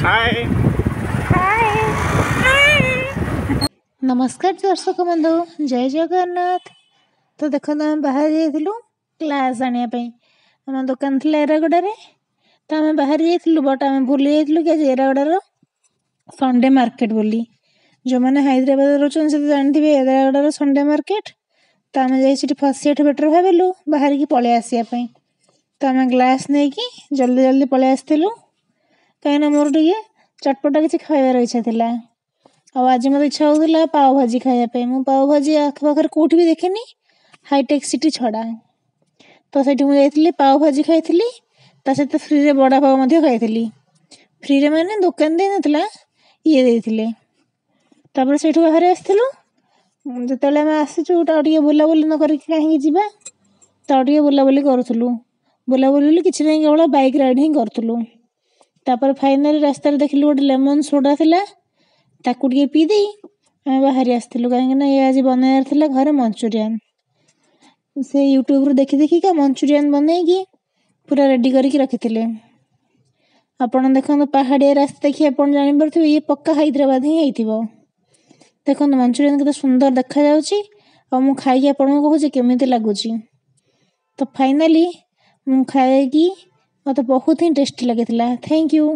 ହାଏ। ନମସ୍କାର ଦର୍ଶକ ବନ୍ଧୁ, ଜୟ ଜଗନ୍ନାଥ। ତ ଦେଖନ୍ତୁ, ଆମେ ବାହାରି ଯାଇଥିଲୁ ଗ୍ଲାସ୍ ଆଣିବା ପାଇଁ। ଆମ ଦୋକାନ ଥିଲା ଏରାଗଡ଼ାରେ। ତ ଆମେ ବାହାରି ଯାଇଥିଲୁ, ବଟ୍ ଆମେ ଭୁଲି ଯାଇଥିଲୁ କି ଆଜି ଏରାଗଡ଼ାର ସଣ୍ଡେ ମାର୍କେଟ ବୋଲି। ଯେଉଁମାନେ ହାଇଦ୍ରାବାଦରେ ରହୁଛନ୍ତି, ସେ ତ ଜାଣିଥିବେ ଏରାଗଡ଼ାର ସଣ୍ଡେ ମାର୍କେଟ। ତ ଆମେ ଯାଇ ସେଠି ଫସିବାଠୁ ବେଟର୍ ଭାବିଲୁ ବାହାରିକି ପଳେଇ ଆସିବା ପାଇଁ। ତ ଆମେ ଗ୍ଲାସ୍ ନେଇକି ଜଲ୍ଦି ଜଲ୍ଦି ପଳେଇ ଆସିଥିଲୁ, କାହିଁକିନା ମୋର ଟିକେ ଚଟପଟା କିଛି ଖାଇବାର ଇଚ୍ଛା ଥିଲା। ଆଉ ଆଜି ମୋତେ ଇଚ୍ଛା ହେଉଥିଲା ପାଓ ଭାଜି ଖାଇବା ପାଇଁ। ମୁଁ ପାଓ ଭାଜି ଆଖପାଖରେ କେଉଁଠି ବି ଦେଖିନି ହାଇଟେକ୍ ସିଟି ଛଡ଼ା। ତ ସେଇଠି ମୁଁ ଯାଇଥିଲି, ପାଓ ଭାଜି ଖାଇଥିଲି, ତା ସହିତ ଫ୍ରିରେ ବଡ଼ା ପାଓ ମଧ୍ୟ ଖାଇଥିଲି। ଫ୍ରିରେ ମାନେ ଦୋକାନ ଦେଇନଥିଲା, ଇଏ ଦେଇଥିଲେ। ତାପରେ ସେଇଠୁ ବାହାରି ଆସିଥିଲୁ। ଯେତେବେଳେ ଆମେ ଆସିଛୁ, ତ ଆଉ ଟିକେ ବୁଲାବୁଲି ନ କରିକି କାହିଁକି ଯିବା? ତ ଆଉ ଟିକେ ବୁଲାବୁଲି କରୁଥିଲୁ। ବୁଲାବୁଲି ବୋଲି କିଛି ନାହିଁ, କେବଳ ବାଇକ୍ ରାଇଡ଼୍ ହିଁ କରୁଥିଲୁ। ତାପରେ ଫାଇନାଲି ରାସ୍ତାରେ ଦେଖିଲୁ ଗୋଟେ ଲେମନ୍ ସୋଡ଼ା ଥିଲା, ତାକୁ ଟିକେ ପିଇ ଦେଇ ଆମେ ବାହାରି ଆସିଥିଲୁ, କାହିଁକିନା ଇଏ ଆଜି ବନେଇବାର ଥିଲା ଘରେ ମଞ୍ଚୁରିଆନ୍। ସେ ୟୁଟ୍ୟୁବରୁ ଦେଖି ଦେଖିକା ମଞ୍ଚୁରିଆନ୍ ବନେଇକି ପୁରା ରେଡ଼ି କରିକି ରଖିଥିଲେ। ଆପଣ ଦେଖନ୍ତୁ, ପାହାଡ଼ିଆ ରାସ୍ତା ଦେଖି ଆପଣ ଜାଣିପାରୁଥିବେ ଇଏ ପକ୍କା ହାଇଦ୍ରାବାଦ ହିଁ ହେଇଥିବ। ଦେଖନ୍ତୁ, ମଞ୍ଚୁରିଆନ୍ କେତେ ସୁନ୍ଦର ଦେଖାଯାଉଛି ଆଉ ମୁଁ ଖାଇକି ଆପଣଙ୍କୁ କହୁଛି କେମିତି ଲାଗୁଛି। ତ ଫାଇନାଲି ମୁଁ ଖାଇକି ମୋତେ ବହୁତ ହିଁ ଟେଷ୍ଟି ଲାଗିଥିଲା। Thank you.